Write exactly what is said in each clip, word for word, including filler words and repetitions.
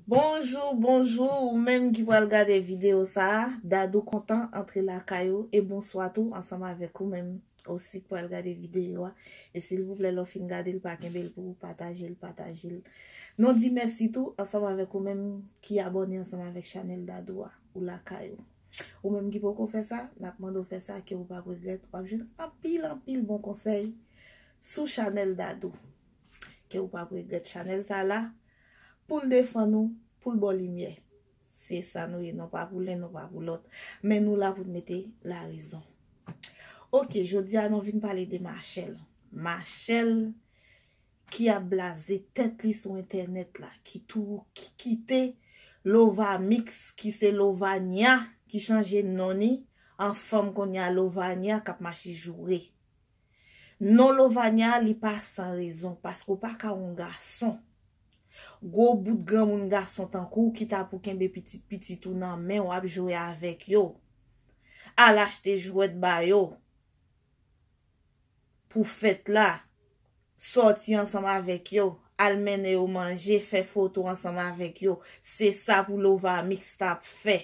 Bonjou, bonjou, ou menm ki pral gade videyo sa a, Dadou kontan antre lakay ou, e bonswa tou ansanm avèk ou menm osi k pral gade videyo a. E silvouplè, lè w fin gade l, pa kenbe l pou ou, pataje l, pataje l. Nou di mèsi tou ansanm avèk ou menm ki abòne ansanm avèk chanèl Dadou a, ou lakay ou. Ou menm ki poko fè sa, n ap mande w fè sa, ke ou p ap regrèt, w ap jwenn anpil, anpil bon konsèy sou chanèl Dadou. Ke ou p ap regrèt, chanèl sa la, pou l defann ou, pou l ba w limyè. Se sa nou ye, non pa pou len, non pa pou lòt. Men nou la pou n mete larezon. Oke, jodi a nou vin pale de Machèl. Machèl ki ap blaze tèt li sou entènèt la, ki tou, ki kite Lovamix, ki se Lovania, ki chanje non li, an fanm kounye a Lovania k ap mache joure. Non Lovania, li pa san rezon, paske w pa ka yon gason. Gwo bout granmoun gason tankou w ki ta pou kenbe pitit pitit ou nan men w ap joure avèk yo. Al achte jwèt ba yo pou fèt la. Sòti ansanm avèk yo. Al mennen yo manje, fè foto ansanm avèk yo. Se sa pou Lovamix t ap fè.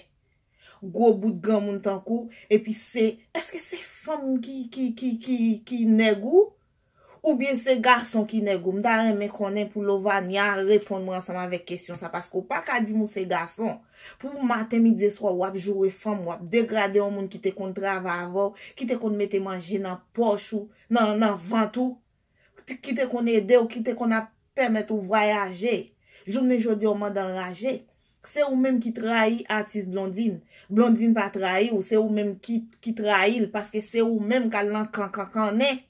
Gwo bout granmoun tankou w, epi se, èske se fanm ki, ki, ki, ki, ki nèg ou? Oubyen se gason ki nèg ou? M ta renmen konnen pou Lovania reponn mwen ansanm avèk kesyon sa, paske w pa ka di m ou se gason. Pou maten, midi e swa, w ap joure fanm, w ap degrade yon moun ki te konn travay avè w, ki te konn mete manje nan pòch ou, nan, nan vant ou, ki te konn ede w, ki te konn ap pèmèt ou vwayaje. Jounen jodi a, w mande anraje. Se ou menm ki trayi atis Blondine. Blondine pa trayi w, se ou menm ki, ki trayi l, paske se ou menm k al nan kan, kan, kannen.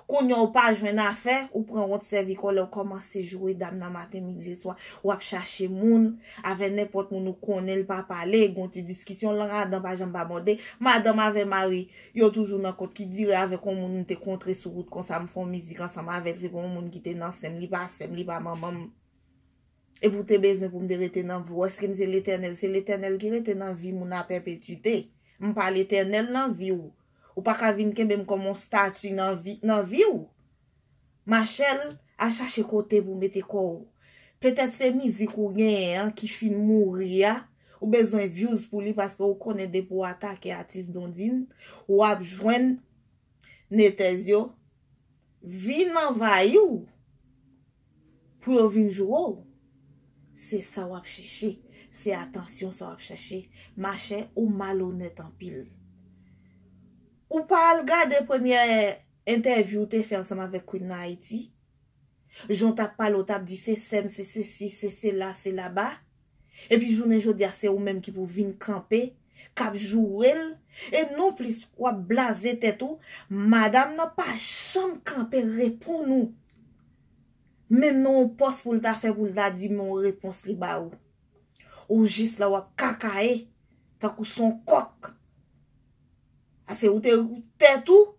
Kounye a w pa jwenn afè, ou pran wont sèvi kòlè, w kòmanse joure dam nan maten, midi e swa. W ap chache moun, avè nenpòt moun ou konnen l pa pale, gon ti diskisyon, lang adan pa janm pa mòde. Madanm avè mari, yo toujou nan kont ki dire avèk yon moun m te kontre sou wout konsa, m fè yon mizik ansanm avè l, se pa yon moun ki te nan sen m, li pa sè m, li pa manman m. Epi w te bezwen pou m te rete nan vi w. Èske m se Letènèl? Se Letènèl ki rete nan vi moun a pèpetite. M pa Letènèl nan vi w. Ou pa ka vin kenbe m kòm yon stati nan vi, nan vi w. Machèl, al chache kote pou w mete kò w. Petèt se mizik ou genyen an ki fin mouri a. Ou bezwen views pou li paske ou konnen depi w atake atis Blondine, w ap jwenn netèz yo vin anvayi w pou yo vin joure w. Se sa w ap chèche. Se atansyon sa w ap chèche. Machè, ou malonèt anpil. Ou pa al gade premyè entèvyou w te fè ansanm avèk Queen Haïti? Jan w t ap pale, w t ap di se sè m, se sesi, se sela, se laba. Epi jounen jodi a, se ou menm ki pou vin kanpe, k ap joure l. E nonplis, w ap blaze tèt ou. Madanm nan pa janm kanpe reponn ou. Menm nan yon pòs pou l ta fè pou l ta di men yon repons li ba ou. Ou jis la w ap kakaye, tankou se yon kòk. Ase ou te tèt ou,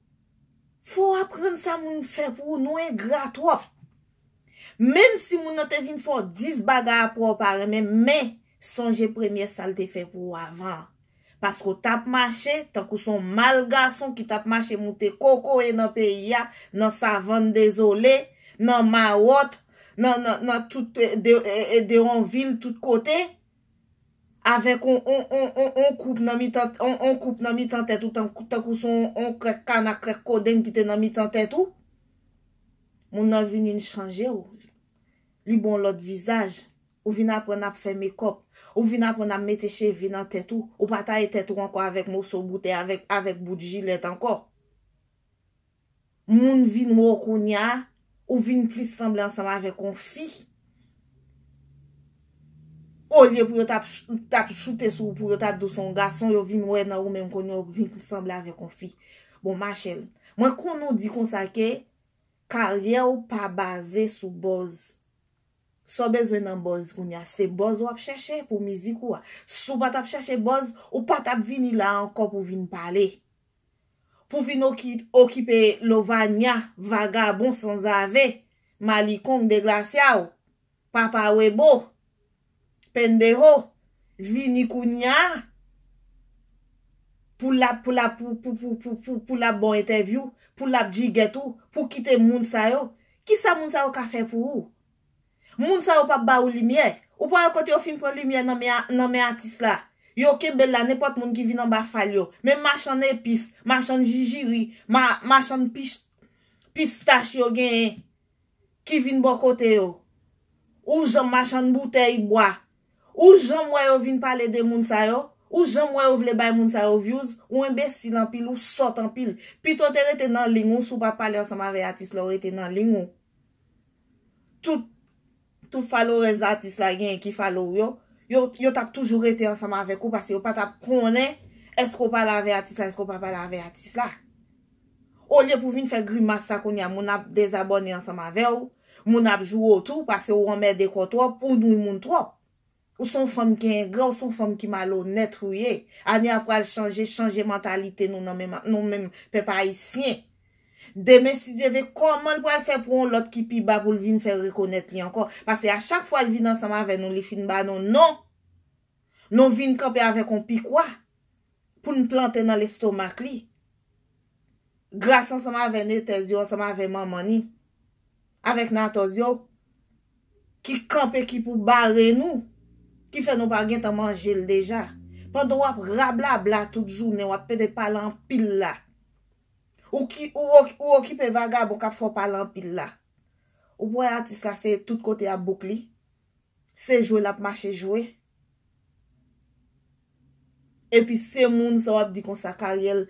fò w aprann sa moun fè pou ou, nou engra twòp. Menm si moun nan te vin fè w dis bagay apre w pa renmen, men sonje premyè sa l te fè pou ou avan. Paske w t ap mache tankou se yon mal gason ki t ap mache moute kokoye nan peyi a, nan savann dezole, nan mawòt, nan, nan, nan tout, eh, de, eh, eh, de yon vil tout kote, avèk on, on, on, on, on koup nan mitan, on, on koup nan mitan tèt ou, tankou, tankou se on, on krèk kana, krèk kodenn ki te nan mitan tèt ou. Moun nan vini, li chanje w. Li ba w lòt vizaj. Ou vin aprann ap fè mekòp. Ou vin aprann ap mete cheve nan tèt ou. Ou pa taye tèt ou ankò avèk moso boutèy, avèk, avèk bout jilèt ankò. Moun vin wè w kounye a, ou vin plis sanble ansanm avèk yon fi. Olye pou yo t ap ch-, t ap choute sou ou, pou yo ta di w se yon gason, yo vin wè nan ou menm kounye a, ou vin sanble avèk yon fi. Bon, Machèl, mwen konn ou di konsa ke karyè w pa baze sou buzz. Sa w bezwen nan buzz kounye a, se buzz w ap chèche pou mizik ou a. Si w pa t ap chèche buzz, ou pa t ap vini la ankò pou vin pale. Pou vin oki-, okipe Lovania, vagabon sanzave, malikong, degrasya w, papa webo, pendeho, vini kounye a, pou l ap, pou l ap, pou, pou, pou, pou, pou, pou l ap ba w entèvyou, pou l ap jigèt ou, pou kite moun sa yo. Kisa moun sa yo ka fè pou ou? Moun sa yo p ap ba ou limyè. Ou pa wè kote yo fin pran limyè nan men, nan men atis la. Yo kenbe l la, nenpòt moun ki vin anba fal yo. Menm machann epis, machann jijiri, ma, machann pich, pistach yo genyen ki vin bò kote yo. Ou janm machann boutèy bwa. Ou janm wè yo vin pale de moun sa yo? Ou janm wè yo vle bay moun sa yo views? Ou enbesil anpil, ou sòt anpil. Pito te rete nan liy ou si w pa pale ansanm avè atis la, ou rete nan liy ou. Tout, tout followers atis la genyen ki follow yo, yo, yo t ap toujou rete ansanm avèk ou paske yo pa t ap konnen èske w pale avè atis la, èske w pa pale avè atis la. Olye pou vin fè grimas sa kounye a, moun ap dezabòne ansanm avè w, moun ap joure w tou paske w anmède kò w twòp, ou nwi moun twòp. Ou se yon fanm ki engra, ou se yon fanm ki malonèt ou ye. Ane a pral chanje, chanje mantalite nou nan menm, nou menm pèp ayisyen. Demen, si Dye vle, kòman l pral fè pou yon lòt ki pi ba pou l vin fè rekonèt li ankò? Paske a chak fwa l vin ansanm avè nou, li fin ba nou non. Nou vin kanpe avèk yon pikwa pou n plante nan lestomak li. Gras ansanm avè netèz yo, ansanm avè manman ni, avèk natòz yo, ki kanpe, ki pou bare nou, ki fè nou pa gentan manje l deja. Pandan w ap rablabla tout jounen, w ap pede pale anpil la. Ou ki, ou, ou, ou okipe vagabon k ap fè w pale anpil la. Ou wè atis la se tout kote ap bouk li. Se jwe l ap mache jwe. Epi se moun sa w ap di konsa karyè l,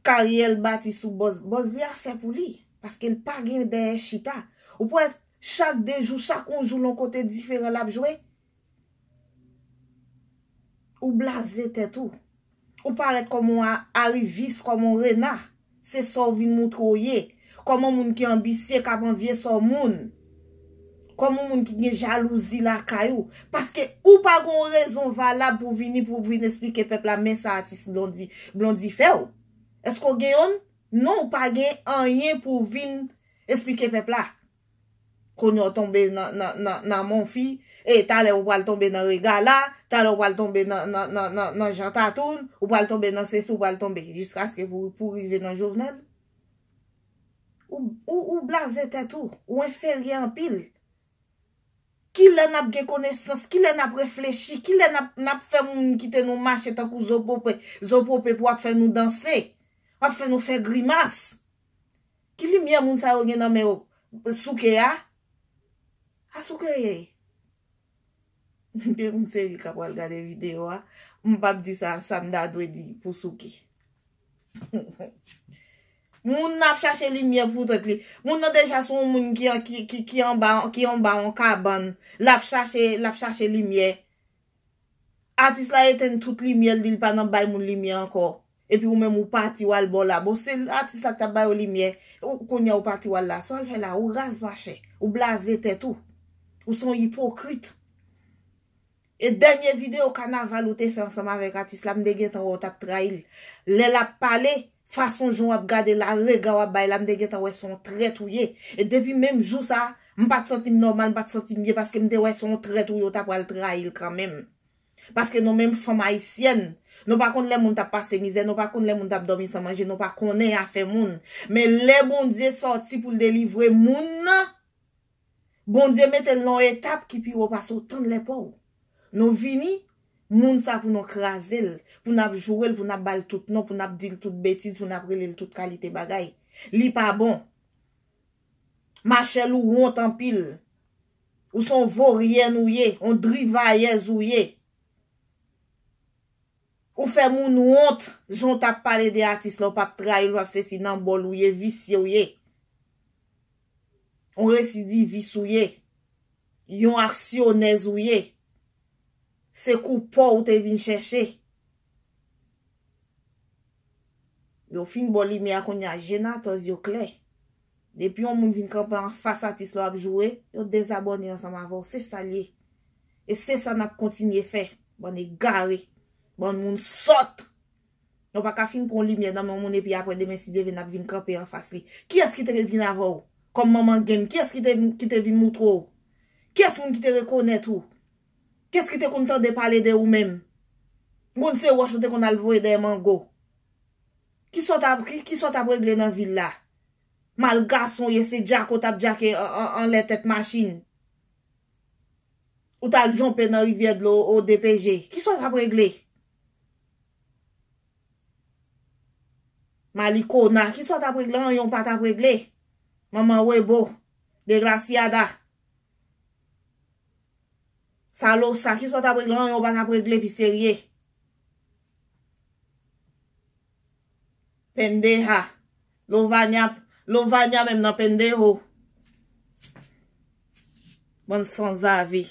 karyè l bati sou bòz. Bòz li a fè pou li. Paske l pa gen dèyè chita. Ou pa wè chak de jou, chak yon jou l yon kote diferan l ap jwe. Ou blaze tèt ou. Ou parèt kòm yon a-, arivis, kòm yon rena. Se sa w vin moutre w ye. Kòm yon moun ki anbisye, k ap anvye sa w moun. Kòm yon moun ki gen jalouzi lakay ou. Paske ou pa gen yon rezon valab pou vini, pou vin esplike pèp la men sa atis Blondy, Blondy fè w. Èske w gen yonn? Non, ou pa gen anyen pou vin esplike pèp la. Kounye a w tonbe nan, nan, nan, nan Monfi, e talè ou pral tonbe nan Regala, talè ou pral tonbe nan, nan, nan, nan, nan Jan Tatoun, ou pral tonbe nan sesi, ou pral tonbe jiskaske pou, pou rive nan Jovenel. Ou, ou, ou blaze tèt ou, ou enferyè anpil. Kilè n ap gen konesans, kilè n ap reflechi, kilè n ap, n ap fè moun kite nou mache tankou zo pope, zo pope pou ap fè nou danse, w ap fè nou fè grimas? Ki limyè moun sa yo gen nan men yo? Souke a? A Souke ye. Gen moun serye k ap pral gade videyo a. M p ap di sa, sa m ta dwe di pou Souke. Moun nan ap chache limyè pou tèt li. Moun nan deja se yon moun ki, ki, ki, ki anba, ki anba yon kabann. L ap chache, l ap chache limyè. Atis la etenn tout limyè l, li pa nan bay moun limyè ankò. Epi ou menm ou pati w al bò la. Bon, se atis la k t ap ba yo limyè. Ou, kounye a ou pati w al la. Sa w al fè la? Ou raz machè. Ou blaze tèt ou. Ou se yon ipokrit. E dènye videyo kanaval ou te fè ansanm avèk atis la, m te gentan wè w t ap trayi l. Lè l ap pale, fason jan w ap gade l la, rega w ap bay la, m te gentan wè se yon trèt ou ye. E depi menm jou sa, m pa t santi m nòmal, m pa t santi m byen, paske m te wè se yon trèt ou ye, w ta pral trayi l kanmenm. Paske nou menm fanm ayisyèn, nou pa konn lè moun t ap pase mizè, nou pa konn lè moun t ap dòmi san manje, nou pa konnen afè moun. Men lè Bondye sòti pou l delivre moun nan, Bondye mete l nan yon etap ki pi wo pase w tann lè pa w. Nou vini, moun sa pou nou kraze l, pou n ap joure l, pou n ap ba l tout non, pou n ap di l tout betiz, pou n ap rele l tout kalite bagay. Li pa bon. Machèl, ou wont anpil. Ou se yon voryèn ou ye, yon drivayèz ou ye. Ou fè moun wont, jan w t ap pale de atis la, ou p ap trayi l, ou p ap sesi, nan bòl ou ye, visye w ye. Yon residivis ou ye. Yon aksyonèz ou ye. Se kou pa w ou te vin chèche. Yo fin ba w limyè a, kounye a je natòz yo klè. Depi yon moun vin kanpe anfas atis la w ap joure, yo dezabòne ansanm avè w. Se sa l ye. E se sa n ap kontinye fè. Bann egare. Bann moun sòt. Nou pa ka fin pran limyè nan men yon moun epi apre demen si Dye vle n ap vin kanpe anfas li. Kiyès ki te vin avè w? Kòm manman game, kiyès ki te, ki te vin moutre w? Kiyès moun ki te rekonèt ou? Kiyès ki te konn tande pale de ou menm? Moun se wòch ou te konn al voye dèyè mango. Kisa w t ap, ki, kisa w t ap regle nan vil la? Mal gason w ye, se djake w t ap djake an, an, anlè tèt machin. Ou t al jonpe nan rivyè dlo o D P G. Kisa w t ap regle? Malikona, kisa w t ap regle? Anyen w pa t ap regle. Manman webo, degrasyada. Salosa, kisa w t ap regle? Anyen w pa t ap regle pi serye. Pendeha. Lovanya, Lovanya menm nan pendeho. Bann sanzavi.